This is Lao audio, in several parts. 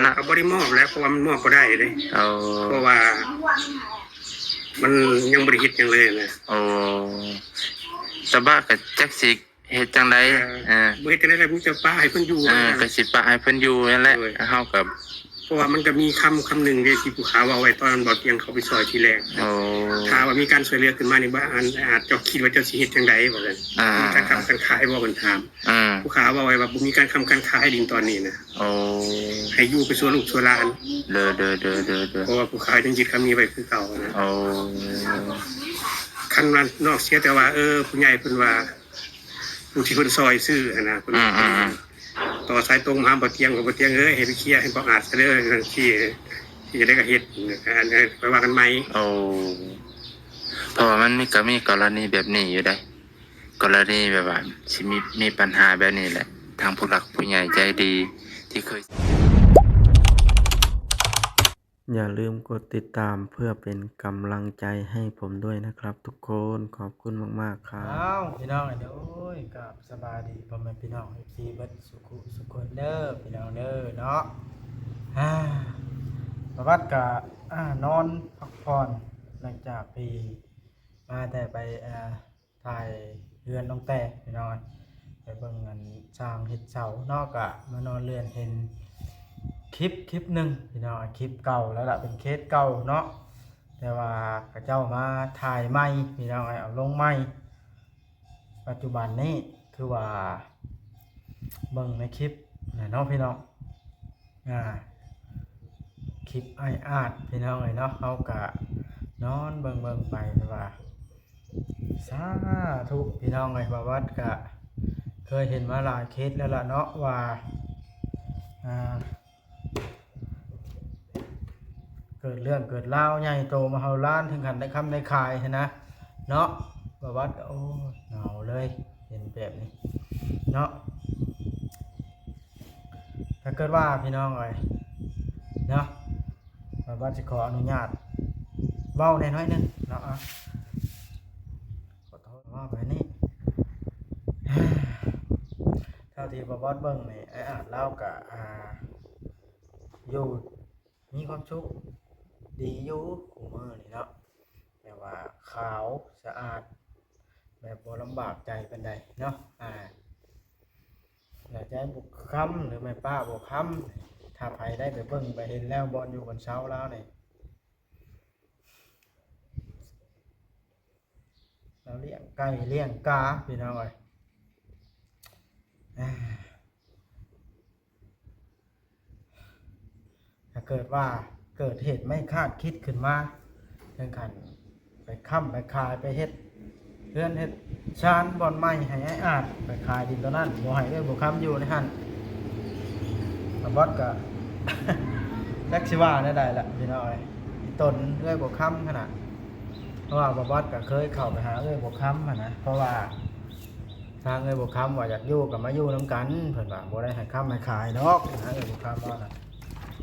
ນະ ກໍບໍ່ໄດ້ມອບແຫຼະ ເພາະວ່າມັນມອບບໍ່ໄດ້ເດ້. ເອົາ ເພາະວ່າມັນຍັງບໍ່ໄດ້ເຮັດຫຍັງເລີຍນະ. ໂອ້ ຕາບ້າກໍຈັກຊິເຮັດຈັ່ງໃດ ເອີ ເອີ ບໍ່ເຮັດຈັ່ງໃດລະ ມີແຕ່ປະໃຫ້ເພິ່ນຢູ່ ເອີ ວ່າຊັ້ນ ກໍຊິປະໃຫ້ເພິ່ນຢູ່ນັ້ນແຫຼະ. ໂດຍ ເຮົາກໍ ເພາະວ່າມັນກໍມີຄຳ ຄຳໜຶ່ງເດ້ ທີ່ຜູ້ຂ້າເວົ້າໄວ້ຕອນບ່າວຕຽງເຂົ້າໄປຊ່ອຍທີແລກ. ໂອ້ ຖ້າວ່າມີການຊ່ວຍເຫຼືອຂຶ້ນມານີ້ ບໍ່ ອັນ ອາດເຈົ້າຄິດວ່າເຈົ້າຊິເຮັດຈັ່ງໃດ ວ່າຊັ້ນ. ອ່າ ມີການຄ້ຳການຂາຍບໍ່ ເພິ່ນຖາມ. ອ່າ ຜູ້ຂ້າເວົ້າໄວ້ວ່າບໍ່ມີການຄ້ຳການຂາຍດິນຕອນນີ້ນະ. ໂອ້ ໃຫ້ຢູ່ໄປຊົ່ວລູກຊົ່ວຫຼານ. ເດີ ເດີ ເດີ ເດີ ເດີ ເພາະວ່າຜູ້ຂ້າຍັງຍຶດຄຳນີ້ໄວ້ຄືເກົ່ານະ. ໂອ້ ຄັນວ່ານອກເສຍແຕ່ວ່າ ເອີ ຜູ້ໃຫຍ່ເພິ່ນວ່າ ຜູ້ທີ່ເພິ່ນຊ່ອຍຊື້ຫັ້ນນະ ເພິ່ນ ອືມ ອືມ ອືມ ຕໍ່ສາຍຕົງມາຫາບ່າວຕຽງ ວ່າ ບ່າວຕຽງເອີຍ ໃຫ້ໄປເຄຍໃຫ້ປອກອາດຊະເດີ ທີ່ ທີ່ຈະໄດ້ກະເຮັດ ອັນ ຄ່ອຍວ່າກັນໃໝ່. ໂອ້ ເພາະວ່າມັນມີ ກໍມີກໍລະນີແບບນີ້ຢູ່ເດ້ ກໍລະນີແບບວ່າຊິມີ ມີບັນຫາແບບນີ້ແຫຼະ ທາງຜູ້ຫຼັກຜູ້ໃຫຍ່ໃຈດີທີ່ເຄີຍ ຢ່າลืมกดติดตามเพื่อเป็นกำลังใจให้ผมด้วยนะครับทุกคน ขอบคุณมากๆ ครับ ອ້າວ ພີ່ນ້ອງເອີຍ ໂອ້ຍ ກາບສະບາຍດີພໍ່ແມ່ພີ່ນ້ອງ ເອັຟຊີ ເບິດສຸຂຸສຸຄົນເດີ ພີ່ນ້ອງເດີເນາະ. ອ່າ ປະຫວັດກະ ອ່າ ນອນພັກຜ່ອນ ຫຼັງຈາກທີ່ມາແຕ່ໄປ ອ່າ ຖ່າຍເຮືອນນ້ອງແຕ້ພີ່ນ້ອງ ໄປເບິ່ງອັນຊ່າງເຮັດເສົາເນາະ ກະມານອນເລື່ອນເຫັນຄລິບ ຄລິບໜຶ່ງພີ່ນ້ອງ ຄລິບເກົ່າແລ້ວລະ ເປັນເຄສເກົ່າເນາະ ແຕ່ວ່າເຂົາເຈົ້າມາຖ່າຍໃໝ່ພີ່ນ້ອງ ເອົາລົງໃໝ່. ປັດຈຸບັນນີ້ຄືວ່າເບິ່ງໃນຄລິບນະເນາະພີ່ນ້ອງ ອ່າ ຄລິບອ້າຍອາດພີ່ນ້ອງເອີຍເນາະ ເຮົາກະນອນເບິ່ງໆໄປ ແຕ່ວ່າ ສາທຸ ພີ່ນ້ອງເອີຍ ປະຫວັດກະເຄີຍເຫັນມາຫຼາຍເຄສແລ້ວລະເນາະ ວ່າ ອ່າ ເກີດເລື່ອງເກີດລາວໃຫຍ່ໂຕມະຫາໂຫລານ ເຖິງຂັ້ນໄດ້ຄ້ຳໄດ້ຂາຍຫັ້ນນະເນາະ. ປະຫວັດກະ ໂອ້ຍ ເຫງົາເລີຍ ເຫັນແບບນີ້ເນາະ. ຖ້າເກີດວ່າພີ່ນ້ອງເອີຍເນາະ ປະຫວັດຊິຂໍອະນຸຍາດເວົ້າແດ່ໜ້ອຍໜຶ່ງເນາະ ອ່າ ຂໍໂທດ ເວົ້າໄປນີ້ ເທົ່າທີ່ປະຫວັດເບິ່ງນີ້ ອ້າຍອາດລາວກະ ອ່າ ຢູ່ ມີຄວາມສຸກດີຢູ່ຄູ່ມື້ນີ້ເນາະ ແບບວ່າຂາວສະອາດ ແບບບໍ່ລຳບາກໃຈປານໃດເນາະ ອ່າ ແລ້ວໃຈບຸກຄຳ ຫຼືແມ່ປ້າບົວຄຳ ຖ້າໃຜໄດ້ໄປເບິ່ງໄປເຫັນແລ້ວ ບ່ອນຢູ່ບ່ອນເຊົາລາວນີ້ ລາວລ້ຽງໄກ່ລ້ຽງກາ ພີ່ນ້ອງເອີຍ ອ່າ ຖ້າເກີດວ່າເກີດເຫດໄມ່ຄາດຄິດຂຶ້ນມາ ເຖິງຂັ້ນໄປຄ້ຳໄປຂາຍ ໄປເຮັດເຮືອນເຮັດຊານບ່ອນໃໝ່ໃຫ້ອ້າຍອາດ ໄປຂາຍດິນໂຕນັ້ນ ບໍ່ໃຫ້ເອື້ອຍບົວຄຳຢູ່ໃນຫັ້ນ ປະຫວັດກະຈັກຊິວ່າແນວໃດລະ ພີ່ນ້ອງເອີຍ ຕົນເອື້ອຍບົວຄຳຫັ້ນນະ ເພາະວ່າປະຫວັດກະເຄີຍເຂົ້າໄປຫາເອື້ອຍບົວຄຳຫັ້ນນະ ເພາະວ່າ ທາງເອື້ອຍບົວຄຳວ່າຢາກຢູ່ກໍມາຢູ່ນຳກັນ ເພິ່ນວ່າບໍ່ໄດ້ໃຫ້ຄ້ຳໃຫ້ຂາຍດອກນະ ເອື້ອຍບົວຄຳວ່ານະ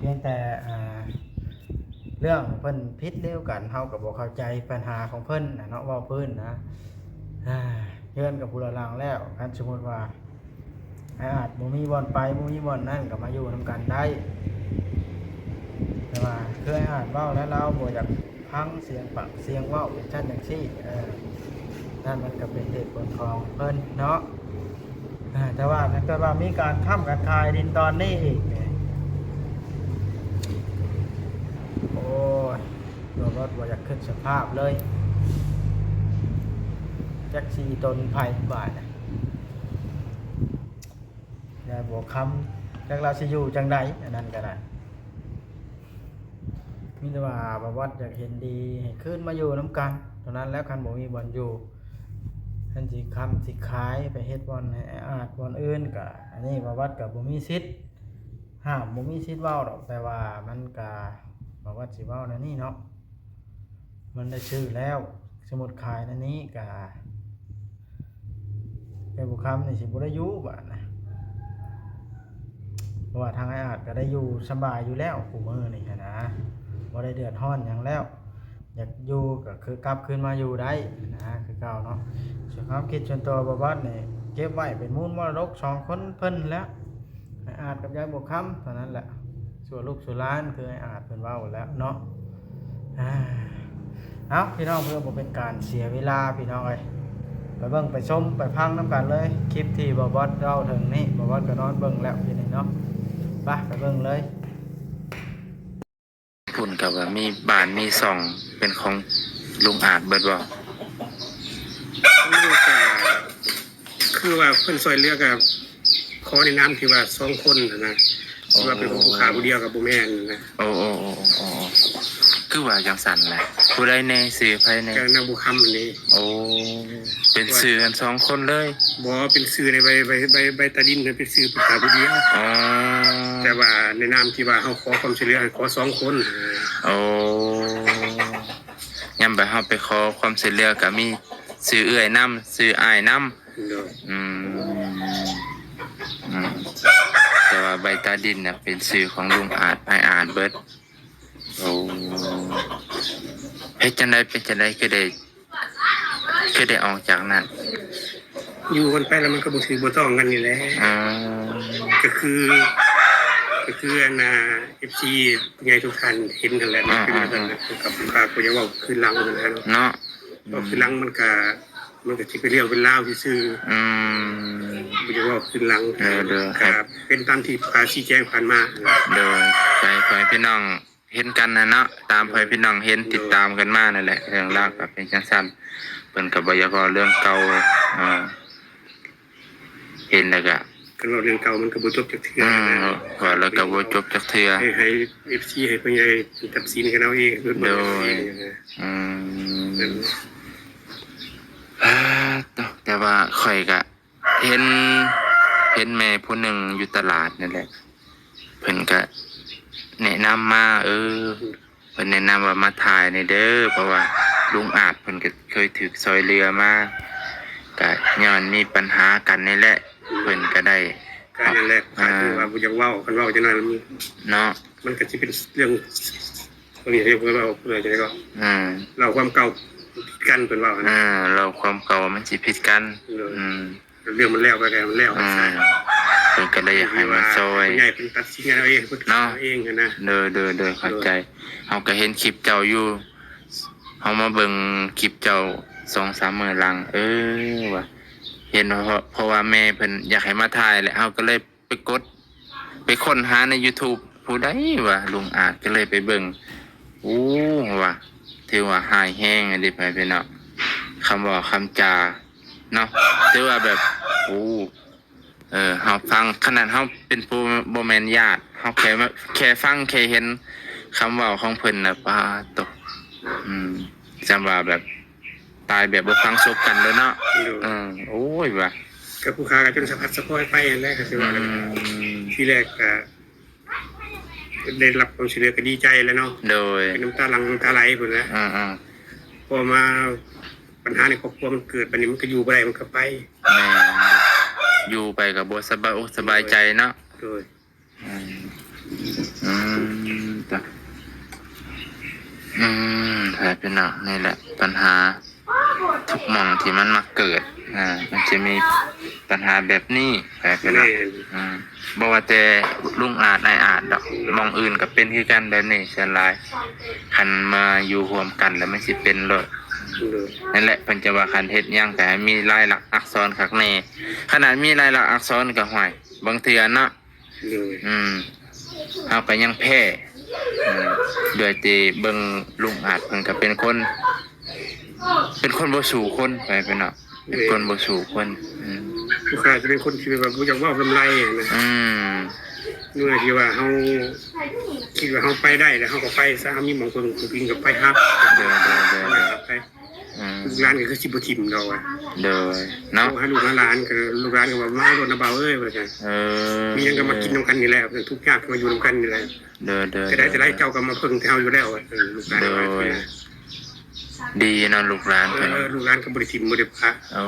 ພຽງແຕ່ ອ່າ ເລື່ອງເພິ່ນຜິດດຽວກັນ ເຮົາກໍບໍ່ເຂົ້າໃຈບັນຫາຂອງເພິ່ນນະເນາະ ເວົ້າພື້ນນະ ເຮືອນກໍຜູ້ລະຫຼັງແລ້ວ ຄັນສົມມຸດວ່າ ອ້າຍອາດບໍ່ມີບ່ອນໄປ ບໍ່ມີບ່ອນນັ້ນກໍມາຢູ່ນຳກັນໄດ້ ແຕ່ວ່າຄືອ້າຍອາດເວົ້າແລ້ວ ລາວບໍ່ຢາກ ຟັງສຽງປາກສຽງເວົ້າຈັ່ງຊັ້ນຈັ່ງຊີ້ ເອີ ນັ້ນມັນກໍເປັນເຫດຜົນຂອງເພິ່ນເນາະ ເອີ ແຕ່ວ່າຖ້າເກີດວ່າມີການຄ້ຳການຂາຍດິນຕອນນີ້ອີກນີ້ ໂອ້ຍ ບໍ່ ບໍ່ ບໍ່ຢາກຄິດສະພາບເລີຍ ຈັກຊິຕົນໃຜບາດນີ້ ຍາຍບົວຄຳ ຈັກລາວຊິຢູ່ຈັ່ງໃດ ອັນນັ້ນກໍໄດ້ ມີແຕ່ວ່າປະຫວັດຢາກເຫັນດີໃຫ້ຄືນມາຢູ່ນຳກັນເທົ່ານັ້ນແຫຼະ ຄັນບໍ່ມີບ່ອນຢູ່ ຄັນຊິຄ້ຳຊິຂາຍໄປເຮັດບ່ອນໃຫ້ອາດບ່ອນອື່ນ ກໍອັນນີ້ປະຫວັດກໍບໍ່ມີສິດຫ້າມ ບໍ່ມີສິດເວົ້າດອກ ແຕ່ວ່າມັນກໍ ປະຫວັດຊິເວົ້າແນວນີ້ເນາະ ມັນໄດ້ຊື້ແລ້ວ ສົມມຸດຂາຍແນວນີ້ກະ ເອື້ອຍບົວຄຳນີ້ຊິບໍ່ໄດ້ຢູ່ບາດນະ ເພາະວ່າທາງອ້າຍອາດກະໄດ້ຢູ່ສະບາຍຢູ່ແລ້ວຄູ່ມື້ນີ້ຫັ້ນນະ ບໍ່ໄດ້ເດືອດຮ້ອນຫຍັງແລ້ວ ຢາກຢູ່ກະຄືກັບຄືນມາຢູ່ໄດ້ຫັ້ນນະ ຄືເກົ່າເນາະ ສ່ວນຄວາມຄິດສ່ວນຕົວປະຫວັດນີ້ ເກັບໄວ້ເປັນມູນມໍລະດົກສອງຄົນເພິ່ນແຫຼະ ອ້າຍອາດກັບຍາຍບົວຄຳເທົ່ານັ້ນແຫຼະ ສ່ວນລູກສ່ວນຫຼານ ຄືອ້າຍອາດເພິ່ນເວົ້າແລ້ວເນາະ. ອາ ເອົາ ພີ່ນ້ອງ ເພື່ອບໍ່ເປັນການເສຍເວລາ ພີ່ນ້ອງເອີຍ ໄປເບິ່ງໄປຊົມໄປຟັງນຳກັນເລີຍ. ຄລິບທີ່ບ່າວບອດເລົ່າເຖິງນີ້ ບ່າວບອດກໍນອນເບິ່ງແລ້ວຢູ່ນີ້ເນາະ. ໄປ ໄປເບິ່ງເລີຍ. ພຸ້ນກໍວ່າມີບ້ານມີຊ່ອງເປັນຂອງລຸງອາດເບິດບໍ່? ມັນກໍຄືວ່າເພິ່ນຊ່ວຍເຫຼືອ ກໍຂໍໃນນາມທີ່ວ່າສອງຄົນຫັ້ນນະ. ໂອ້ ຊິວ່າເປັນຂອງຜູ້ຂ້າຜູ້ດຽວກໍບໍ່ແມ່ນນະ. ໂອ້ ໂອ້ ຄືວ່າຈັ່ງຊັ້ນລະ? ຜູ້ໃດແດ່? ຊື່ໃຜແດ່? ກໍນາງບົວຄຳຫັ້ນເດ້. ໂອ້ ເປັນຊື່ກັນສອງຄົນເລີຍ? ບໍ່ ເປັນຊື່ໃນໃບ ໃບ ໃບ ໃບຕາດິນນະ ເປັນຊື່ຜູ້ຂ້າຜູ້ດຽວ. ອໍ ແຕ່ວ່າໃນນາມທີ່ວ່າເຮົາຂໍຄວາມຊ່ວຍເຫຼືອ ໃຫ້ຂໍສອງຄົນ. ໂອ້ ຍາມໃດເຮົາໄປຂໍຄວາມຊ່ວຍເຫຼືອ ກໍມີຊື່ເອື້ອຍນຳ ຊື່ອ້າຍນຳ. ໂດຍ ອືມ ອືມ ແຕ່ວ່າໃບຕາດິນນະ ເປັນຊື່ຂອງລຸງອາດ ອ້າຍອາດເບິດ. ໂອ້ ເຮັດຈັ່ງໃດ ເປັນຈັ່ງໃດ ຄືໄດ້ ຄືໄດ້ອອກຈາກນັ້ນ? ຢູ່ກັນໄປແລ້ວມັນກໍບໍ່ຖືກບໍ່ຕ້ອງກັນນີ້ແຫຼະ. ອືມ ກໍຄື ກໍຄືອັນນ່າ ເອັຟຊີ ຜູ້ໃຫຍ່ທຸກທ່ານເຫັນຫັ້ນແຫຼະ. ອືມ ມັນເປັນແບບນັ້ນນະ. ອືມ ກັບ ກໍບໍ່ຢາກເວົ້າຄືນຫຼັງຫັ້ນນະເນາະ. ເວົ້າຄືນຫຼັງມັນກະ ມັນກະຊິເປັນເລື່ອງເປັນລາວຊື່ໆ. ອືມ ບໍ່ຢາກເວົ້າຄືນຫຼັງ. ເອີ ເດີ ກະເປັນຕາມທີ່ພາຊີ້ແຈງຜ່ານມາ. ເດີ ໃຫ້ພໍ່ແມ່ພີ່ນ້ອງເຫັນກັນຫັ້ນເນາະ ຕາມພໍ່ແມ່ພີ່ນ້ອງເຫັນ ໂດຍ ຕິດຕາມກັນມານັ້ນແຫຼະ. ເລື່ອງລາວກະເປັນຈັ່ງຊັ້ນ ເພິ່ນກະບໍ່ຢາກເວົ້າເລື່ອງເກົ່າ. ເອີ ເຫັນແລ້ວກະ ຄັນເວົ້າເລື່ອງເກົ່າມັນກໍບໍ່ຈົບຈັກເທື່ອ. ອືມ ນະ ເວົ້າແລ້ວກໍບໍ່ຈົບຈັກເທື່ອ. ໃຫ້ ໃຫ້ເອັຟຊີ ໃຫ້ຜູ້ໃຫຍ່ຕັດສິນກັນເອົາເອງ. ໂດຍ ເອົາເອງນະ. ອືມ ແຕ່ວ່າຂ້ອຍກະເຫັນ ເຫັນແມ່ຜູ້ໜຶ່ງຢູ່ຕະຫຼາດນີ້ແຫຼະ ເພິ່ນກະແນະນຳມາ ເອີ ເພິ່ນແນະນຳວ່າມາຖ່າຍແດ່ເດີ ເພາະວ່າລຸງອາດເພິ່ນກໍເຄີຍຖືກຊ່ອຍເຫຼືອມາ ກະຍ້ອນມີປັນຫາກັນນີ້ແຫຼະ ເພິ່ນກໍໄດ້ ກໍນັ້ນແຫຼະ. ອາ ຄືວ່າບໍ່ຢາກເວົ້າ ຄັນເວົ້າຈັ່ງນັ້ນເນາະ ມັນກໍຊິເປັນເລື່ອງ ເລື່ອງເຮົາເວົ້າເລື່ອງຈັ່ງໃດກໍ ອືມ ເລົ່າຄວາມເກົ່າຜິດກັນ ເພິ່ນເວົ້າຫັ້ນ. ເອີ ເລົ່າຄວາມເກົ່າມັນຊິຜິດກັນ. ໂດຍ ອືມ ເລື່ອງມັນແລ້ວໄປກໍໃຫ້ມັນແລ້ວໄປຊະ. ອືມ ເພິ່ນກໍເລີຍຢາກໃຫ້ມາຊ່ອຍ ຜູ້ໃຫຍ່ເພິ່ນຕັດສິນເອົາເອງ ເພິ່ນເນາະ ເອົາເອງຫັ້ນນະ. ໂດຍ ໂດຍ ໂດຍ ເຂົ້າໃຈ. ເຮົາກໍເຫັນຄລິບເຈົ້າຢູ່ ເຮົາມາເບິ່ງຄລິບເຈົ້າສອງສາມມື້ຫຼັງ ເອີ ວ່າເຫັນວ່າ ເພາະ ເພາະວ່າແມ່ເພິ່ນຢາກໃຫ້ມາຖ່າຍແຫຼະ ເຮົາກໍເລີຍໄປກົດ ໄປຄົ້ນຫາໃນຢູທູບ ຜູ້ໃດວ່າລຸງອາດ ກໍເລີຍໄປເບິ່ງ. ໂອ້ ວ່າ ຖືວ່າຮ້າຍແຮງອີ່ຫຼີ ພໍ່ແມ່ພີ່ນ້ອງ ຄຳເວົ້າຄຳຈາເນາະ ຖືວ່າແບບ ໂອ້ ເອີ ເຮົາຟັງ ຂະໜາດເຮົາເປັນຜູ້ບໍ່ແມ່ນຍາດ ເຮົາແຄ່ ແຄ່ຟັງແຄ່ເຫັນຄຳເວົ້າຂອງເພິ່ນນະ ປາດໂທ້ ອືມ ສ່ຳວ່າແບບຕາຍແບບບໍ່ຝັງສົບກັນເລີຍເນາະ. ໂດຍ ເອີ ໂອ້ຍ ວ່າ ກໍຜູ້ຂ້າກໍຈົນສະພັດສະພອຍໄປຫັ້ນແຫຼະ ກໍຄືວ່າ ອືມ ທີແລກກໍ ໄດ້ຮັບຄວາມຊ່ວຍເຫຼືອກໍດີໃຈແລ້ວເນາະ. ໂດຍ ເປັນນ້ຳຕາຫຼັ່ງນ້ຳຕາໄຫຼພຸ້ນແຫຼະ. ອືມໆ ພໍມາ ບັນຫາໃນຄອບຄົວມັນເກີດ ບັດນີ້ມັນກໍຢູ່ບໍ່ໄດ້ ມັນກໍໄປ. ແມ່ນ ຢູ່ໄປກໍບໍ່ສະບາຍອົກສະບາຍໃຈເນາະ. ໂດຍ ອືມ ອືມ ຕະ ອືມ ແທ້ພີ່ນ້ອງ ນີ້ແຫຼະບັນຫາ ທຸກໝ່ອງທີ່ມັນມາເກີດ ອ່າ ມັນຈະມີບັນຫາແບບນີ້ ແບບນີ້ເນາະ. ແມ່ນ ອືມ ບໍ່ວ່າແຕ່ລຸງອາດ ອ້າຍອາດດອກ ໝ່ອງອື່ນກໍເປັນຄືກັນແບບນີ້ ສ່ວນຫຼາຍ ຄັນມາຢູ່ຮ່ວມກັນແລ້ວມັນຊິເປັນໂລດ. ໂດຍ ນັ້ນແຫຼະ ເພິ່ນຈະວ່າຄັນເຮັດຫຍັງກໍໃຫ້ມີລາຍລັກອັກສອນຄັກແນ່ ຂະໜາດມີລາຍລັກອັກສອນກໍ ຫ້ວຍ ບາງເທື່ອເນາະ ໂດຍ ອືມ ເຮົາກໍຍັງແພ້ ອືມ ໂດຍທີ່ເບິ່ງລຸງອາດເພິ່ນກໍເປັນຄົນ ເປັນຄົນບໍ່ສູ້ຄົນ ໄປ ໄປເນາະ ເປັນຄົນບໍ່ສູ້ຄົນ ອືມ ຜູ້ຂ້າຈະເປັນຄົນທີ່ແບບວ່າບໍ່ຢາກເວົ້ານຳໄຫຼນະ ອືມ ເມື່ອທີ່ວ່າເຮົາຄິດວ່າເຮົາໄປໄດ້ແລ້ວ ເຮົາກໍໄປຊະ ເຮົາມີໝ່ອງເພິ່ງພິງກໍໄປຫາ ໂດຍ ໂດຍ ໂດຍ ໂດຍ ໄປ ອືມ ລູກຫຼານກໍຄືຊິບໍ່ຖິ້ມດອກວ່າ ໂດຍ ເນາະ ຫາລູກຫາຫຼານ ກໍລູກຫຼານກໍວ່າ ມາໂລດນະບ່າວເອີຍ ວ່າຊັ້ນ ເອີ ມີຫຍັງກໍມາກິນນຳກັນນີ້ແຫຼະ ທຸກຍາກກໍມາຢູ່ນຳກັນນີ້ແຫຼະ ໂດຍ ໂດຍ ແຕ່ໃດແຕ່ໃດເຈົ້າກໍມາເພິ່ງແຕ່ເຮົາຢູ່ແລ້ວ ເອີ ລູກຫຼານ ໂດຍ ວ່າ ດີເນາະ ລູກຫຼານເພິ່ນ ເອີ ລູກຫຼານກໍບໍ່ໄດ້ຖິ້ມບໍ່ໄດ້ປະ ໂອ້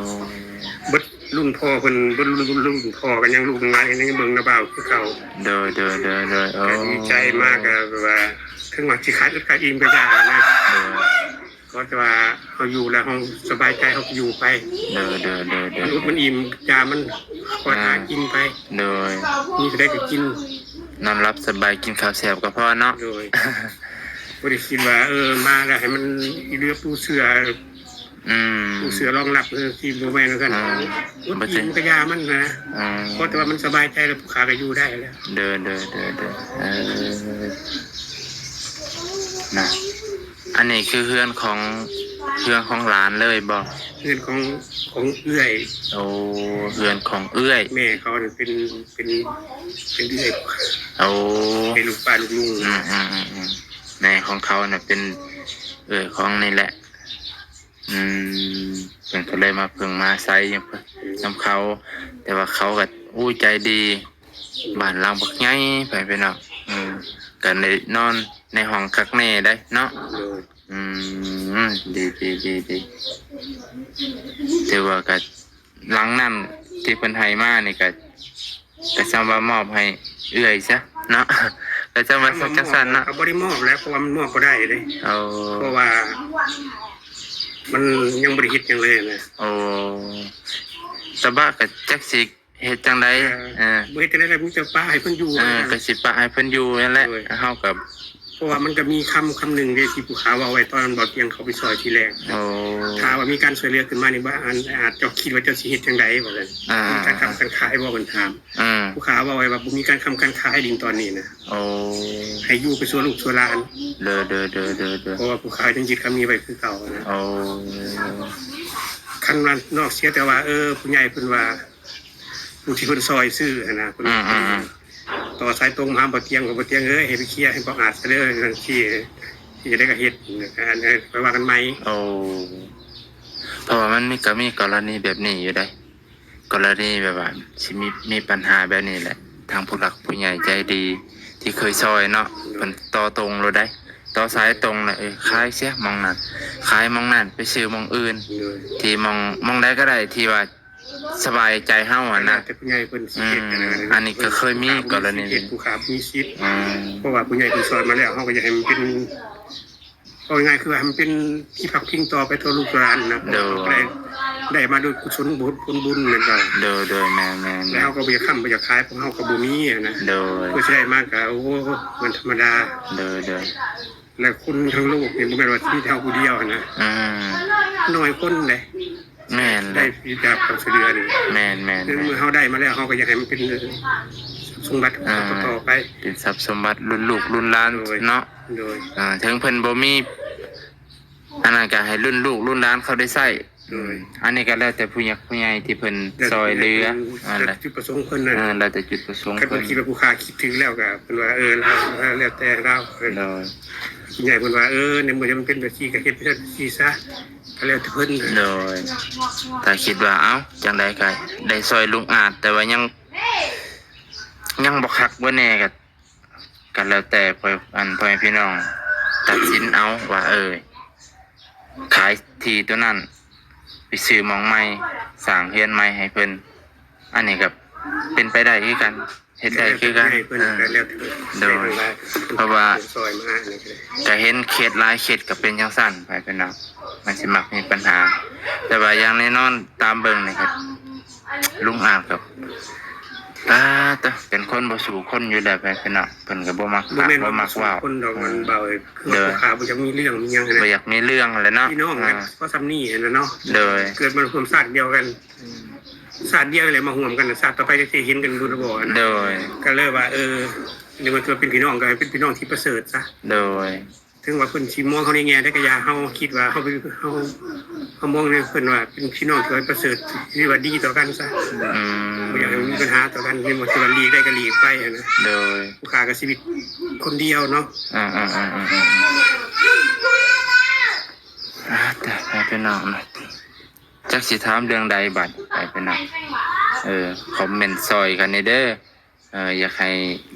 ເບິດລຸ້ນພໍ່ເພິ່ນ ເບິດລຸ້ນ ລຸ້ນພໍ່ກໍຍັງ ລູກຫຼານກໍຍັງເບິ່ງນະບ່າວຄືເກົ່າ ໂດຍ ໂດຍ ໂດຍ ໂດຍ ໂອ້ ກໍດີໃຈມາ ກໍແບບວ່າ ເຖິງວ່າຊິຂາດອຶດຂາດອີ່ມກໍຢ່ານະ ໂດຍ ຂໍແຕ່ວ່າເຮົາຢູ່ແລ້ວເຮົາສະບາຍໃຈ ເຮົາກໍຢູ່ໄປ ໂດຍ ໂດຍ ໂດຍ ໂດຍ ມັນອຸດມັນອີ່ມ ຢາມັນ ພໍຫາກິນໄປ ໂດຍ ມີເທົ່າໃດກໍກິນ ນອນຫຼັບສະບາຍ ກິນເຂົ້າແຊບກໍພໍເນາະ. ໂດຍ ບໍ່ໄດ້ຄິດວ່າ ເອີ ມາແລ້ວໃຫ້ມັນເຫຼືອປູເສື່ອ ອືມ ປູເສື່ອລອງຮັບ ເອີ ທີ່ບໍ່ແມ່ນວ່າຊັ້ນ ອືມ ອດກິນກໍຢ່າມັນນະ. ອືມ ພໍແຕ່ວ່າມັນສະບາຍໃຈແລ້ວ ຜູ້ຂ້າກໍຢູ່ໄດ້ແລ້ວ. ໂດຍ ໂດຍ ໂດຍ ໂດຍ ເອີ ນະ ອັນນີ້ຄືເຮືອນຂອງ ເຮືອນຂອງຫຼານເລີຍບໍ່? ເຮືອນຂອງ ຂອງເອື້ອຍ. ໂອ້ ເຮືອນຂອງເອື້ອຍ. ແມ່ເຂົານັ້ນເປັນ ເປັນ ເປັນເອື້ອຍ. ໂອ້ ເປັນລູກປ້າລູກລຸງ. ອືມໆໆໆ ແມ່ຂອງເຂົານະເປັນເອື້ອຍຂອງນີ້ແຫຼະ. ອືມ ເພິ່ນກໍເລີຍມາເພິ່ງມາອາໄສນຳເຂົາ ແຕ່ວ່າເຂົາກໍ ໂອ້ ໃຈດີ. ບ້ານຫຼັງບັກໃຫຍ່ ໄປພີ່ນ້ອງ. ອືມ ກໍໄດ້ນອນໃນຫ້ອງຄັກແນ່ໄດ໋ເນາະ. ໂດຍ ອືມ ດີໆໆໆ ຖືວ່າກໍ ຫຼັງນັ້ນທີ່ເພິ່ນໃຫ້ມານີ້ກໍ ກໍສ່ຳວ່າມອບໃຫ້ເອື້ອຍຊະເນາະ ກໍສ່ຳວ່າ ສ່ຳວ່າ ຈັ່ງຊັ້ນເນາະ. ກໍບໍ່ໄດ້ມອບແຫຼະ ເພາະວ່າມັນມອບບໍ່ໄດ້ເດ້. ໂອ້ ເພາະວ່າມັນຍັງບໍ່ໄດ້ເຮັດຫຍັງເລີຍນະ. ໂອ້ ຕະບະກໍຈັກຊິ ເຮັດຈັ່ງໃດ? ເອີ ເອີ ບໍ່ເຮັດຈັ່ງໃດລະ ມີແຕ່ປະໃຫ້ເພິ່ນຢູ່. ເອີ ກໍຊິປະໃຫ້ເພິ່ນຢູ່ນັ້ນແຫຼະ. ໂດຍ ເຮົາກໍ ເພາະວ່າມັນກໍມີຄຳ ຄຳໜຶ່ງເດ້ ທີ່ຜູ້ຂ້າເວົ້າໄວ້ຕອນບ່າວຕຽງເຂົ້າໄປຊ່ອຍທີແລກ. ໂອ້ ຖ້າວ່າມີການຊ່ວຍເຫຼືອຂຶ້ນມານີ້ ວ່າ ອັນ ອາດ ເຈົ້າຄິດວ່າເຈົ້າຊິເຮັດຈັ່ງໃດວ່າຊັ້ນ. ອ່າ ມີການຄ້ຳການຂາຍບໍ່ ເພິ່ນຖາມ. ອ່າ ຜູ້ຂ້າເວົ້າໄວ້ວ່າບໍ່ມີການຄ້ຳການຂາຍດິນຕອນນີ້ນະ. ໂອ້ ໃຫ້ຢູ່ໄປຊົ່ວລູກຊົ່ວຫຼານ. ໂດຍໆໆໆໆ ເພາະວ່າຜູ້ຂ້າຍັງຍຶດຄຳນີ້ໄວ້ຄືເກົ່ານະ. ໂອ້ ຄັນວ່ານອກເສຍແຕ່ວ່າ ເອີ ຜູ້ໃຫຍ່ເພິ່ນວ່າ ຜູ້ທີ່ເພິ່ນຊ່ອຍຊື້ຫັ້ນນະ ເພິ່ນ ອືມໆໆ ຕໍ່ສາຍຕົງມາຫາບ່າວຕຽງ ວ່າ ບ່າວຕຽງເອີຍ ໃຫ້ໄປເຄຍໃຫ້ບ່າວອາດຊະເດີ ຈັ່ງຊີ້ ທີ່ຈະໄດ້ກໍເຮັດ ອັນ ເອີ ຄ່ອຍວ່າກັນໃໝ່. ໂອ້ ເພາະວ່າມັນມີ ກໍມີກໍລະນີແບບນີ້ຢູ່ເດ້ ກໍລະນີແບບວ່າຊິມີ ມີບັນຫາແບບນີ້ແຫຼະ ທາງຜູ້ຫຼັກຜູ້ໃຫຍ່ໃຈດີທີ່ເຄີຍຊ່ອຍເນາະ ໂດຍ ເພິ່ນຕໍ່ຕົງໂລດໄດ໋ ຕໍ່ສາຍຕົງນະ. ເອີ ຂາຍເສຍໝ່ອງນັ້ນ ຂາຍໝ່ອງນັ້ນ ໄປຊື້ໝ່ອງອື່ນ. ໂດຍ ທີ່ໝ່ອງ ໝ່ອງໃດກໍໄດ້ທີ່ວ່າ ສະບາຍໃຈເຮົາຫັ້ນນະ ແຕ່ຜູ້ໃຫຍ່ເພິ່ນຊິເຮັດ. ອືມ ອັນນັ້ນ ອັນນີ້ກໍເຄີຍມີກໍລະນີ ຜູ້ຂ້າມີສິດ ອືມ ເພາະວ່າຜູ້ໃຫຍ່ເພິ່ນຊ່ອຍມາແລ້ວ ເຮົາກໍຢາກໃຫ້ມັນເປັນ ເວົ້າງ່າຍໆ ຄືວ່າໃຫ້ມັນເປັນທີ່ພັກພິງຕໍ່ໄປຕໍ່ລູກຫຼານນະ. ໂດຍ ໄດ້ ໄດ້ມາໂດຍກຸສົນບຸນ ຜົນບຸນແມ່ນບໍ່? ໂດຍໆ ແມ່ນໆໆ ແລ້ວເຮົາກໍບໍ່ຢາກຄ້ຳບໍ່ຢາກຂາຍ ພວກເຮົາກໍບໍ່ມີຫັ້ນນະ. ໂດຍ ຜູ້ທີ່ໄດ້ມາກໍ ໂອ້ ມັນທຳມະດາ. ໂດຍໆ ແລະ ຄົນທັງໂລກນີ້ບໍ່ແມ່ນວ່າຊິມີແຕ່ເຮົາຜູ້ດຽວຫັ້ນນະ. ອືມ ໜ້ອຍຄົນເດ້ ແມ່ນແຫຼະ ໄດ້ຈາກຄວາມຊ່ວຍເຫຼືອນີ້. ແມ່ນໆໆ ເມື່ອເຮົາໄດ້ມາແລ້ວ ເຮົາກໍຢາກໃຫ້ມັນເປັນ ເອີ ສົມບັດ ອ່າ ຕໍ່ໆໄປ ເປັນຊັບສົມບັດລຸ້ນລູກລຸ້ນຫຼານ. ໂດຍ ເນາະ ໂດຍ ອ່າ ເຖິງເພິ່ນບໍ່ມີ ອັນນັ້ນກໍໃຫ້ລຸ້ນລູກລຸ້ນຫຼານເຂົາໄດ້ໃຊ້. ໂດຍ ອັນນີ້ກໍແລ້ວແຕ່ຜູ້ຫຍັກຜູ້ໃຫຍ່ທີ່ເພິ່ນຊ່ອຍເຫຼືອ. ແລ້ວແຕ່ຈຸດປະສົງເພິ່ນນະ. ເອີ ແລ້ວແຕ່ຈຸດປະສົງເພິ່ນ. ຄັນເພິ່ນຄິດວ່າຜູ້ຂ້າຄິດຖືກແລ້ວກໍເພິ່ນວ່າ ເອີ ແລ້ວ ແລ້ວແຕ່ລາວ. ໂດຍ ຜູ້ໃຫຍ່ເພິ່ນວ່າ ເອີ ໃນເມື່ອມັນເປັນແບບຊີ້ກໍເຮັດແບບຊີ້ຊະ ກໍແລ້ວແຕ່ເພິ່ນ. ໂດຍ ຖ້າຄິດວ່າ ເອົ້າ ຈັ່ງໃດກໍໄດ້ຊ່ອຍລຸງອາດ ແຕ່ວ່າຍັງ ຍັງບໍ່ຄັກບໍ່ແນ່ກໍ ກໍແລ້ວແຕ່ ອັນ ພໍ່ແມ່ພີ່ນ້ອງຕັດສິນເອົາວ່າ ເອີ ຂາຍທີ່ໂຕນັ້ນໄປຊື້ໝ່ອງໃໝ່ ສ້າງເຮືອນໃໝ່ໃຫ້ເພິ່ນ. ອັນນີ້ກໍເປັນໄປໄດ້ຄືກັນ ເຮັດໄດ້ຄືກັນ. ແຕ່ເພິ່ນ ເອີ ກໍແລ້ວແຕ່ເພິ່ນ. ໂດຍ ເພາະວ່າ ເພິ່ນຊ່ອຍມານີ້ກໍໄດ້ ກໍເຫັນເຂດຫຼາຍເຂດກໍເປັນຈັ່ງຊັ້ນ ພໍ່ແມ່ພີ່ນ້ອງ ມັນຊິມັກມີບັນຫາ. ແຕ່ວ່າຢ່າງແນ່ນອນຕາມເບິ່ງນີ້ກໍ ລຸງອາດກໍ ປາດໂທ້ ເປັນຄົນບໍ່ສູ້ຄົນຢູ່ແລ້ວ ພີ່ນ້ອງ. ເພິ່ນກໍບໍ່ມັກປາກ ບໍ່ແມ່ນວ່າບໍ່ມັກເວົ້າ ບໍ່ສູ້ຄົນດອກ ມັນເວົ້າ ເອີ ຄືວ່າ ໂດຍ ຜູ້ຂ້າບໍ່ຢາກມີເລື່ອງມີຫຍັງຫັ້ນນະ ບໍ່ຢາກມີເລື່ອງຫັ້ນແຫຼະເນາະ. ພີ່ນ້ອງ ອ່າ ກໍສ່ຳນີ້ຫັ້ນນະເນາະ. ໂດຍ ເກີດມາຮ່ວມຊາດດຽວກັນ ຊາດດຽວແຫຼະມາຮ່ວມກັນ ຊາດຕໍ່ໄປຈະເຫັນກັນຢູ່ຫຼືບໍ່ຫັ້ນນະ. ໂດຍ ກໍເລີຍວ່າ ເອີ ໃນເມື່ອເກີດເປັນພີ່ນ້ອງ ກໍໃຫ້ເປັນພີ່ນ້ອງທີ່ປະເສີດຊະ. ໂດຍ ເຖິງວ່າເພິ່ນຊິມອງເຮົາໃນແງ່ໃດກໍຢ່າ ເຮົາຄິດວ່າເຮົາເປັນ ເຮົາ ເຮົາມອງໃນເພິ່ນວ່າເປັນພີ່ນ້ອງທີ່ວ່າປະເສີດ ທີ່ວ່າດີຕໍ່ກັນຊະ. ອືມ ບໍ່ຢາກໃຫ້ມັນມີບັນຫາຕໍ່ກັນ ແມ່ນບໍ່? ທີ່ວ່າຫຼີກໄດ້ກໍຫຼີກໄປຫັ້ນນະ. ໂດຍ ຜູ້ຂ້າກໍຊີວິດຄົນດຽວເນາະ. ອ່າໆໆໆ ອ່າ ຕາຍ ໄປເນາະ ຈັກຊິຖາມເລື່ອງໃດບັດ ໄປເນາະ. ເອີ ຄອມເມັນຊ່ອຍກັນແດ່ເດີ. ເອີ ຢາກໃຫ້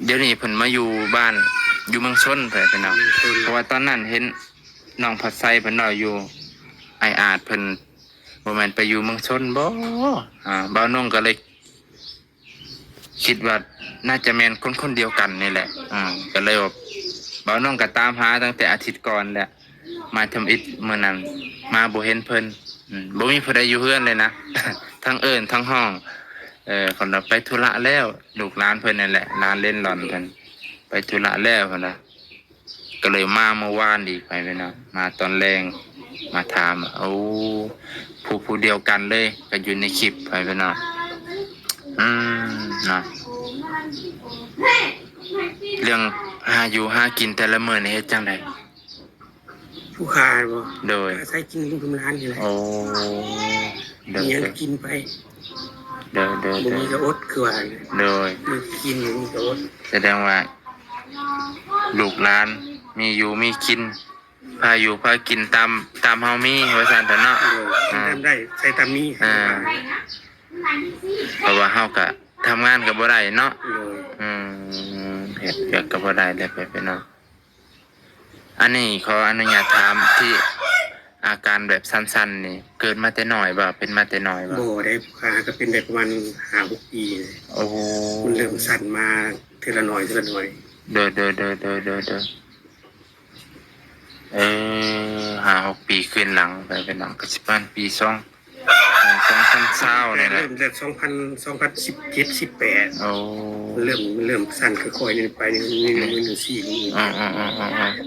ດຽວນີ້ເພິ່ນມາຢູ່ບ້ານ ຢູ່ເມືອງຊົນ ເພິ່ນເນາະ. ເມືອງຊົນ ເພາະວ່າຕອນນັ້ນເຫັນນ້ອງພັດໄຊເພິ່ນເວົ້າຢູ່ ອ້າຍອາດເພິ່ນ ບໍ່ແມ່ນໄປຢູ່ເມືອງຊົນບໍ່? ອ່າ ບ່າວນົງກໍເລີຍຄິດວ່າໜ້າຈະແມ່ນຄົນຄົນດຽວກັນນີ້ແຫຼະ. ອ່າ ກໍເລີຍວ່າ ບ່າວນົງກໍຕາມຫາຕັ້ງແຕ່ອາທິດກ່ອນແຫຼະ. ມາທຳອິດມື້ນັ້ນມາບໍ່ເຫັນເພິ່ນ. ອືມ ບໍ່ມີຜູ້ໃດຢູ່ເຮືອນເລີຍນະ ທັງເອີ້ນທັງຮ້ອງ. ເອີ ເພິ່ນວ່າໄປທຸລະແລ້ວ ລູກຫຼານເພິ່ນນັ້ນແຫຼະ ຫຼານເລນຫຼອນເພິ່ນ. ໄປທຸລະແລ້ວຫັ້ນນະ ກໍເລີຍມາມື້ວານອີກ ໃຫ້ພີ່ນ້ອງ ມາຕອນແລງ ມາຖາມ ໂອ້ ຜູ້ ຜູ້ດຽວກັນເລີຍ ກໍຢູ່ໃນຄລິບ ໃຫ້ພີ່ນ້ອງ ອືມ ເນາະ ເລື່ອງຫາຢູ່ຫາກິນແຕ່ລະມື້ນີ້ເຮັດຈັ່ງໃດ? ຜູ້ຄ້າບໍ? ໂດຍ ອາໄສກິນລູກນຳຫຼານນີ້ແຫຼະ ໂອ້ ໂດຍ ມີຫຍັງ ໂດຍ ກໍກິນໄປ ໂດຍ ໂດຍ ບໍ່ມີກໍອົດ ຄືວ່າ ໂດຍ ມີກິນ ບໍ່ມີກໍອົດ ສະແດງວ່າ ລູກຫຼານມີຢູ່ມີກິນ ພາຢູ່ພາກິນຕາມ ຕາມເຮົາມີ ວ່າຊັ້ນເຖາະເນາະ ໂດຍ ກິນຕາມໄດ້ ໃຊ້ຕາມມີ ອ່າ ເພາະວ່າເຮົາກະທຳງານກໍບໍ່ໄດ້ເນາະ ໂດຍ ອືມ ເຮັດວຽກກໍບໍ່ໄດ້ແຫຼະ ໄປ ໄປເນາະ. ອັນນີ້ຂໍອະນຸຍາດຖາມ ທີ່ອາການແບບສັ່ນໆນີ້ ເກີດມາແຕ່ນ້ອຍບໍ່? ເປັນມາແຕ່ນ້ອຍບໍ່? ບໍ່ໄດ້ ຂ້າກໍເປັນໄດ້ປະມານຫ້າຫົກປີ. ໂອ້ ມັນເລີ່ມສັ່ນມາເທື່ອລະໜ້ອຍ ເທື່ອລະໜ້ອຍ. ໂດຍ ໂດຍ ໂດຍ ໂດຍ ໂດຍ ໂດຍ. ເອີ ຫ້າຫົກປີຄືນຫຼັງໄປ ເປັນຫຍັງ ກໍຊິປະມານປີສອງ ເອີ ສອງພັນຊາວນີ້ແຫຼະ ເລີ່ມແຕ່ສອງພັນ ສອງພັນສິບເຈັດ ສິບແປດ ໂອ້ ເລີ່ມ ເລີ່ມສັ່ນຄ່ອຍໆນີ້ໄປ ນີ້ ນີ້ ນີ້ ນີ້ ນີ້ ນີ້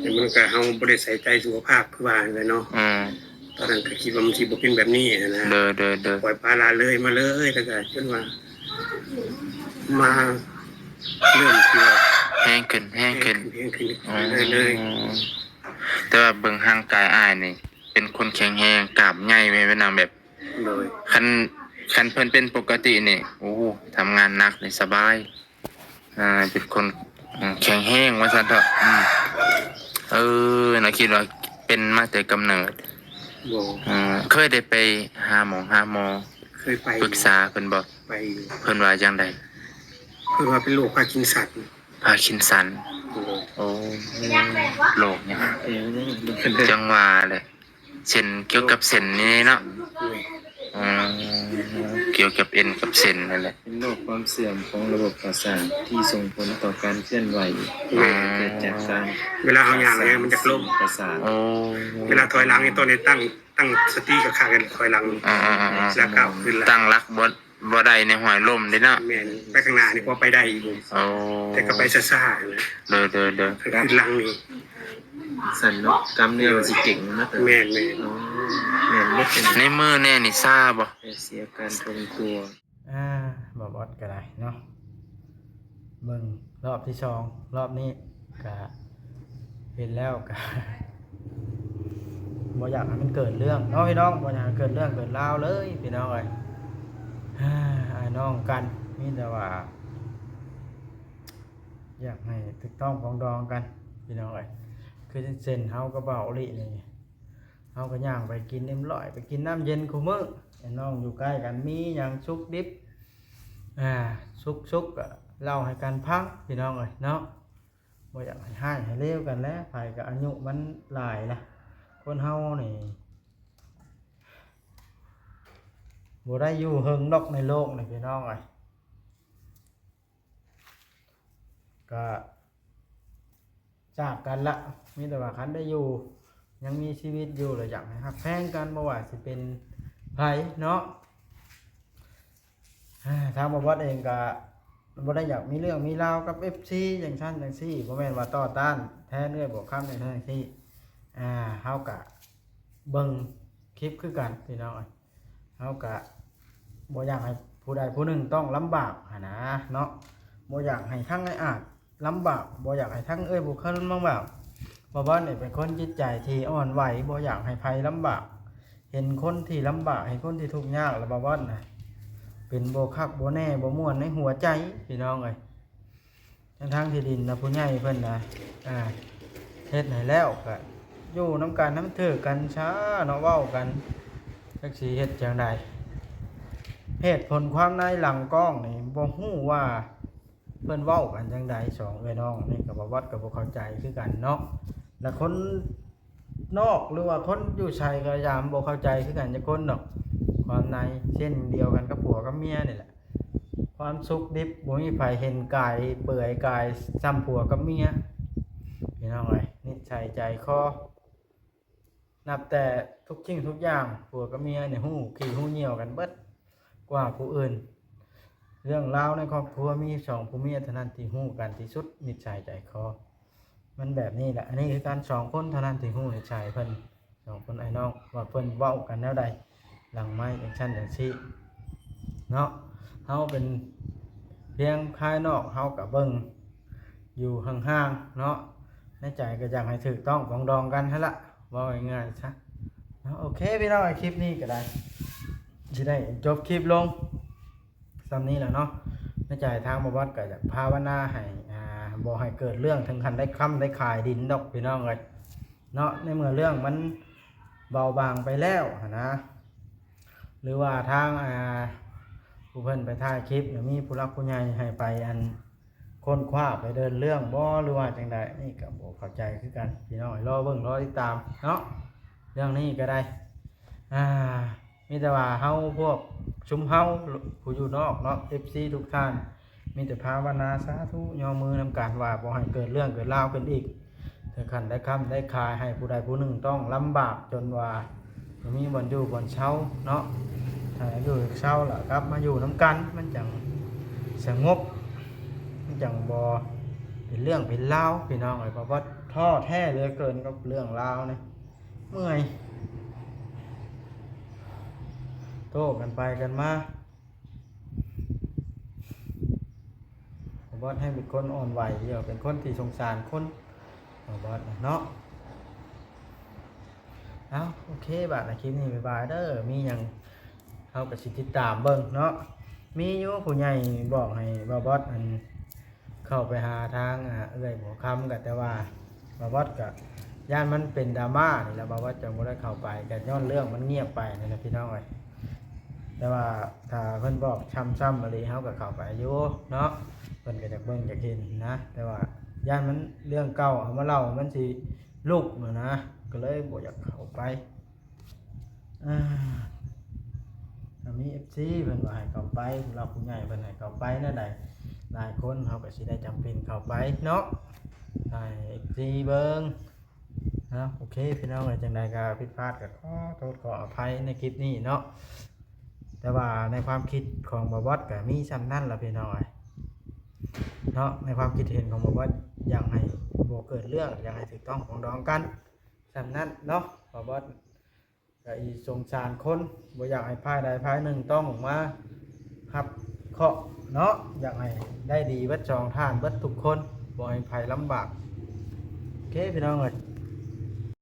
ແຕ່ມັນກໍເຮົາບໍ່ໄດ້ໃສ່ໃຈສຸຂະພາບຄືວ່າຫັ້ນແຫຼະເນາະ ອືມ ຕອນນັ້ນກໍຄິດວ່າມັນຊິບໍ່ເປັນແບບນີ້ຫັ້ນນະ ໂດຍ ໂດຍ ໂດຍ ປ່ອຍປະລະເລີຍມາເລີຍ ແລ້ວກໍຈົນວ່າມາເລີ່ມທີ່ວ່າແຮງຂຶ້ນ ແຮງຂຶ້ນ ແຮງຂຶ້ນ ອືມ ເລື້ອຍໆ ແຕ່ວ່າເບິ່ງຮ່າງກາຍອ້າຍນີ້ ເປັນຄົນແຂງແຮງ ກ້າມໃຫຍ່ແມ່ນນະ ແບບ ໂດຍ ຄັນ ຄັນເພິ່ນເປັນປົກກະຕິນີ້ ໂອ້ ທຳງານໜັກນີ້ສະບາຍ ອ່າ ເປັນຄົນ ອືມ ແຂງແຮງວ່າຊັ້ນເຖາະ ອືມ ເອີ ເນາະ ຄິດວ່າເປັນມາແຕ່ກຳເນີດ ບໍ່ ອ່າ ເຄີຍໄດ້ໄປຫາໝໍ ຫາໝໍ ເຄີຍໄປ ປຶກສາເພິ່ນບໍ່? ໄປຢູ່ ເພິ່ນວ່າຈັ່ງໃດ? ເພິ່ນວ່າເປັນໂລກພາກິນສັນ ພາກິນສັນ ໂດຍ ໂອ້ ໂລກຫຍັງ ເອີ ຈັ່ງວ່າແຫຼະ ເສັ້ນ ກ່ຽວກັບເສັ້ນນີ້ເນາະ ໂດຍ ອືມ ກ່ຽວກັບເອັນກັບເສັ້ນນັ້ນແຫຼະ ເປັນໂລກຄວາມເສື່ອມຂອງລະບົບປະສາດ ທີ່ສົ່ງຜົນຕໍ່ການເຄື່ອນໄຫວ ອືມ ເກີດຈາກການ ເວລາເຮົາຍ່າງແຮງມັນຈະລົ້ມ ປະສາດ ໂອ້ ເວລາຖອຍຫຼັງນີ້ຕ້ອງໄດ້ຕັ້ງ ຕັ້ງສະຕິຄັກໆ ໃຫ້ຖອຍຫຼັງ ອືມໆໆໆ ແລ້ວກ້າວຂຶ້ນ ຕັ້ງຫຼັກບໍ່ ບໍ່ໄດ້ໃນຫ້ອຍລົ້ມເດ້ເນາະ ແມ່ນ ໄປຂ້າງໜ້ານີ້ພໍໄປໄດ້ຢູ່ ໂອ້ ແຕ່ກໍໄປຊ້າໆ ຫັ້ນນະ ໂດຍໆໆ ຄືຫຼັງນີ້ ສັ່ນເນາະ ກຳແໜ່ມັນຊິເກັ່ງເນາະ ແມ່ນໆ ໂອ້ ແມ່ນເບິດ ໃນມືແດ່ນີ້ຊາບໍ່? ເສຍການຊົງຕົວ ອ່າ ບໍ່ບອດກໍໄດ້ເນາະ ເບິ່ງ ຮອບທີສອງ ຮອບນີ້ກະເຫັນແລ້ວກະບໍ່ຢາກໃຫ້ມັນເກີດເລື່ອງເນາະພີ່ນ້ອງ ບໍ່ຢາກໃຫ້ເກີດເລື່ອງເກີດລາວເລີຍພີ່ນ້ອງເອີຍ ອ້າຍນ້ອງກັນ ມີແຕ່ວ່າຢາກໃຫ້ຖືກຕ້ອງປອງດອງກັນພີ່ນ້ອງເອີຍ ຄືເຊັ່ນເຮົາກັບເບົາອີ່ຫຼີນີ້ ເຮົາກໍຍ່າງໄປກິນເອັມຮ້ອຍ ໄປກິນນ້ຳເຢັນຄູ່ມື້ ອ້າຍນ້ອງຢູ່ໃກ້ກັນ ມີຫຍັງສຸກດິບ ອ່າ ສຸກໆ ກໍເລົ່າໃຫ້ກັນຟັງພີ່ນ້ອງເອີຍເນາະ ບໍ່ຢາກໃຫ້ຮ້າຍໃຫ້ເລວກັນແຫຼະ ໃຜກໍອາຍຸມັນຫຼາຍລະ ຄົນເຮົານີ້ບໍ່ໄດ້ຢູ່ເຮິງດອກໃນໂລກນີ້ພີ່ນ້ອງເອີຍ ກໍ ຈາກກັນລະ ມີແຕ່ວ່າຄັນໄດ້ຢູ່ ຍັງມີຊີວິດຢູ່ລະ ຢາກໃຫ້ຮັກແພງກັນ ບໍ່ວ່າຊິເປັນໃຜເນາະ ທາງບ່າວບອດເອງກະບໍ່ໄດ້ຢາກມີເລື່ອງມີລາວກັບເອັຟຊີຈັ່ງຊັ້ນຈັ່ງຊີ້ ບໍ່ແມ່ນວ່າຕໍ່ຕ້ານແທນເອື້ອຍບົວຄຳຈັ່ງຊັ້ນຈັ່ງຊີ້ ອ່າ ເຮົາກະເບິ່ງຄລິບຄືກັນພີ່ນ້ອງ ເຮົາກະບໍ່ຢາກໃຫ້ຜູ້ໃດຜູ້ໜຶ່ງຕ້ອງລຳບາກຫັ້ນນະເນາະ ບໍ່ຢາກໃຫ້ທັງອ້າຍອາດລຳບາກ ບໍ່ຢາກໃຫ້ທັງເອື້ອຍບຸກເຄີນລຳບາກ. ບ່າວບອດນີ້ເປັນຄົນຈິດໃຈທີ່ອ່ອນໄຫວ ບໍ່ຢາກໃຫ້ໃຜລຳບາກ. ເຫັນຄົນທີ່ລຳບາກ ເຫັນຄົນທີ່ທຸກຍາກແລ້ວ ບ່າວບອດນະ ເປັນບໍ່ຄັກບໍ່ແນ່ ບໍ່ມ່ວນໃນຫົວໃຈ ພີ່ນ້ອງເອີຍ. ທັງໆທີ່ດິນນະ ຜູ້ໃຫຍ່ເພິ່ນນະ ອ່າ ເຮັດໃຫ້ແລ້ວ ກະຢູ່ນຳກັນໃຫ້ມັນຖືກກັນຊະເນາະ ເວົ້າກັນ ຈັກຊິເຮັດຈັ່ງໃດ. ເຫດຜົນຄວາມໃນຫຼັງກ້ອງນີ້ ບໍ່ຮູ້ວ່າເພິ່ນເວົ້າກັນຈັ່ງໃດ ສອງເອື້ອຍນ້ອງນີ້ ກະບ່າວບອດກະບໍ່ເຂົ້າໃຈຄືກັນເນາະ ລະຄົນ ນອກ ຫຼືວ່າຄົນຢູ່ໃສກໍຕາມ ບໍ່ເຂົ້າໃຈຄືກັນຈັກຄົນດອກ. ຄວາມໃນເຊັ່ນດຽວກັນກັບຜົວກັບເມຍນີ້ແຫຼະ ຄວາມສຸກດິບ ບໍ່ມີໃຜເຫັນກາຍເປືອຍກາຍສ່ຳຜົວກັບເມຍ ພີ່ນ້ອງເອີຍ. ນິດໄສໃຈຄໍ ນັບແຕ່ທຸກສິ່ງທຸກຢ່າງ ຜົວກັບເມຍນີ້ຮູ້ຂີ້ຮູ້ຍ່ຽວກັນເບິດກວ່າຜູ້ອື່ນ. ເລື່ອງລາວໃນຄອບຄົວມີສອງຜົວເມຍເທົ່ານັ້ນທີ່ຮູ້ກັນທີ່ສຸດ ນິດໄສໃຈຄໍ ມັນແບບນີ້ແຫຼະ. ອັນນີ້ຄືກັນ ສອງຄົນເທົ່ານັ້ນທີ່ຮູ້ນິດໄສເພິ່ນ ສອງຄົນອ້າຍນ້ອງ ວ່າເພິ່ນເວົ້າກັນແນວໃດຫຼັງໄມຈັ່ງຊັ້ນຈັ່ງຊີ້ເນາະ. ເຮົາເປັນພຽງພາຍນອກ ເຮົາກໍເບິ່ງຢູ່ຫ່າງໆເນາະ ໃນໃຈກໍຢາກໃຫ້ຖືກຕ້ອງປອງດອງກັນຫັ້ນລະ ເວົ້າງ່າຍໆຊະເນາະ. ໂອເຄພີ່ນ້ອງ ຄລິບນີ້ກໍໄດ້ ຊິໄດ້ຈົບຄລິບລົງສ່ຳນີ້ແຫຼະເນາະ. ໃນໃຈທາງບ່າວບອດກໍຢາກພາວະນາໃຫ້ ອ່າ ບໍ່ໃຫ້ເກີດເລື່ອງເຖິງຂັ້ນໄດ້ຄ້ຳໄດ້ຂາຍດິນດອກພີ່ນ້ອງເອີຍເນາະ. ໃນເມື່ອເລື່ອງມັນເບົາບາງໄປແລ້ວຫັ້ນນະ ຫຼືວ່າທາງ ອ່າ ຜູ້ເພິ່ນໄປຖ່າຍຄລິບ ຫຼືມີຜູ້ຫຼັກຜູ້ໃຫຍ່ໃຫ້ໄປ ອັນ ຄົ້ນຄວ້າໄປເດີນເລື່ອງບໍ່ ຫຼືວ່າຈັ່ງໃດ ນີ້ກໍບໍ່ເຂົ້າໃຈຄືກັນພີ່ນ້ອງ. ລໍເບິ່ງລໍຕິດຕາມເນາະ ເລື່ອງນີ້ກໍໄດ້ ອ່າ ມີແຕ່ວ່າເຮົາ ພວກຊຸມເຮົາຜູ້ຢູ່ນອກເນາະ ເອັຟຊີທຸກທ່ານ ມີແຕ່ພາວະນາສາທຸຍໍມືນຳກັນວ່າບໍ່ໃຫ້ເກີດເລື່ອງເກີດລາວຂຶ້ນອີກ ເຖິງຂັ້ນໄດ້ຄ້ຳໄດ້ຂາຍ ໃຫ້ຜູ້ໃດຜູ້ໜຶ່ງຕ້ອງລຳບາກຈົນວ່າບໍ່ມີບ່ອນຢູ່ບ່ອນເຊົາເນາະ. ຖ້າຢູ່ເຊົາລະກັບມາຢູ່ນຳກັນ ມັນຈັ່ງສະຫງົບ ມັນຈັ່ງບໍ່ເປັນເລື່ອງເປັນລາວພີ່ນ້ອງເອີຍ. ເພາະວ່າທໍ້ແທ້ເຫຼືອເກີນກັບເລື່ອງລາວນີ້ ເມື່ອຍ ໂຕ້ກັນໄປກັນມາ. ບ່າວບອດແຮ່ງເປັນຄົນອ່ອນໄຫວຢູ່ ເປັນຄົນທີ່ສົງສານຄົນ ບ່າວບອດນະເນາະ. ເອົ້າ ໂອເຄ ບາດໃນຄລິບນີ້ບາຍບາຍເດີ. ມີຫຍັງເຮົາກໍຊິຕິດຕາມເບິ່ງເນາະ. ມີຢູ່ຜູ້ໃຫຍ່ບອກໃຫ້ບ່າວບອດ ອັນ ເຂົ້າໄປຫາທາງ ອ່າ ເອື້ອຍບົວຄຳ ກໍແຕ່ວ່າບ່າວບອດກໍຢ້ານມັນເປັນດຣາມານີ້ແຫຼະ ບ່າວບອດຈຶ່ງບໍ່ໄດ້ເຂົ້າໄປ ກໍຍ້ອນເລື່ອງມັນງຽບໄປນີ້ແຫຼະພີ່ນ້ອງເອີຍ. ແຕ່ວ່າຖ້າເພິ່ນບອກຊ້ຳໆອີ່ຫຼີ ເຮົາກໍເຂົ້າໄປຢູ່ເນາະ ເພິ່ນກໍຢາກເບິ່ງຢາກເຫັນນະ. ແຕ່ວ່າຢ້ານມັນເລື່ອງເກົ່າເອົາມາເລົ່າ ມັນຊິລຸກຫັ້ນນະ ກໍເລີຍບໍ່ຢາກເຂົ້າໄປ. ອ່າ ຖ້າມີເອັຟຊີເພິ່ນວ່າໃຫ້ເຂົ້າໄປ ຜູ້ຫຼັກຜູ້ໃຫຍ່ເພິ່ນໃຫ້ເຂົ້າໄປແນວໃດ ຫຼາຍຄົນເຮົາກໍຊິໄດ້ຈຳເປັນເຂົ້າໄປເນາະ ໃຫ້ເອັຟຊີເບິ່ງເນາະ. ໂອເຄພີ່ນ້ອງເອີຍ ຈັ່ງໃດກໍຜິດພາດກໍຂໍໂທດຂໍອະໄພໃນຄລິບນີ້ເນາະ. ແຕ່ວ່າໃນຄວາມຄິດຂອງບ່າວບອດກໍມີສ່ຳນັ້ນລະພີ່ນ້ອງເອີຍເນາະ. ໃນຄວາມຄິດເຫັນຂອງບ່າວບອດ ຢາກໃຫ້ບໍ່ເກີດເລື່ອງ ຢາກໃຫ້ຖືກຕ້ອງປອງດອງກັນສ່ຳນັ້ນເນາະ. ບ່າວບອດ ກໍອີສົງສານຄົນ ບໍ່ຢາກໃຫ້ຝ່າຍໃດຝ່າຍໜຶ່ງຕ້ອງມາຮັບເຄາະເນາະ ຢາກໃຫ້ໄດ້ດີເບິດສອງທ່ານເບິດທຸກຄົນ ບໍ່ໃຫ້ໃຜລຳບາກ. ໂອເຄພີ່ນ້ອງເອີຍ